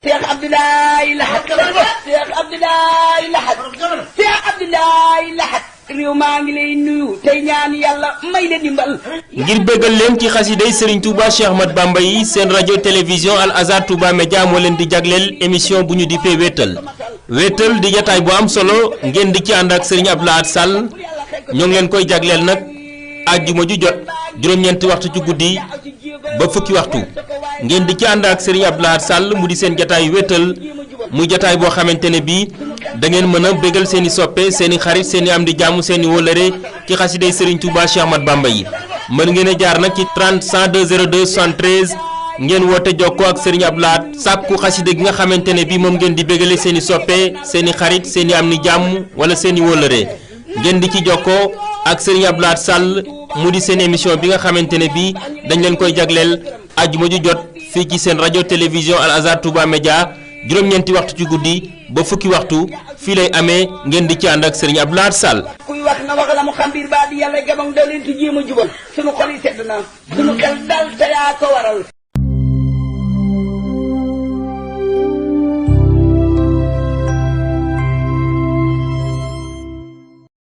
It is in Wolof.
Cheikh Abdoulaye Lahad Cheikh Abdoulaye Lahad Cheikh Abdoulaye Lahad réew maa ngi lay nuyu tey ñaan yàlla may la dimbal. ngir bëggal leen ci xasiday Serigne Touba Cheikh Ahmad Bamba yi seen rajo télévision Al Azhar Touba Média moo leen di jagleel émission bu ñu dippee wéetal wéetal di jataay bu am solo ngeen di ci ànd ak Serigne Abdou Lahad Sall ñoo ngi leen koy jagleel nag àjjuma ju jot juróom-ñeenti waxtu ci guddi ba fukki waxtu ngeen di ci ànd ak Serigne Abdou Lahad Sall mu di seen jataay wéetal muy jataay boo xamante ne bii da ngeen mën a bégal seen i soppe seen i xarit seen i am di jàmm seen i wóllëre ci xasiday Serigne Touba Cheikh Ahmad Bamba yi mën ngeen a jaar nag ci 30 102 02 73 ngeen woote jokkoo ak Serigne Abdou Lahad sàkku xasida gi nga xamante ne bii moom ngeen di bégale seen i soppe seen i xarit seen i am ni jàmm wala seen i wóllëre ngeen di ci jokkoo ak Serigne Abdou Lahad Sall mu di seen émission bi nga xamante ne bii dañ leen koy jagleel àjjuma ju jot fii ci seen rajo télévision Al Azhar Touba Média juróom-ñeenti waxtu ci guddi ba fukki waxtu fii lay amee ngeen di ci ànd ak Serigne Abdou Lahad Sall. kuy wax na wax la mu xam biir baa di yàlla gabam da leen ti jéem a jubal sunu xol yi sedd na sunu xel dal te yaa ko waral.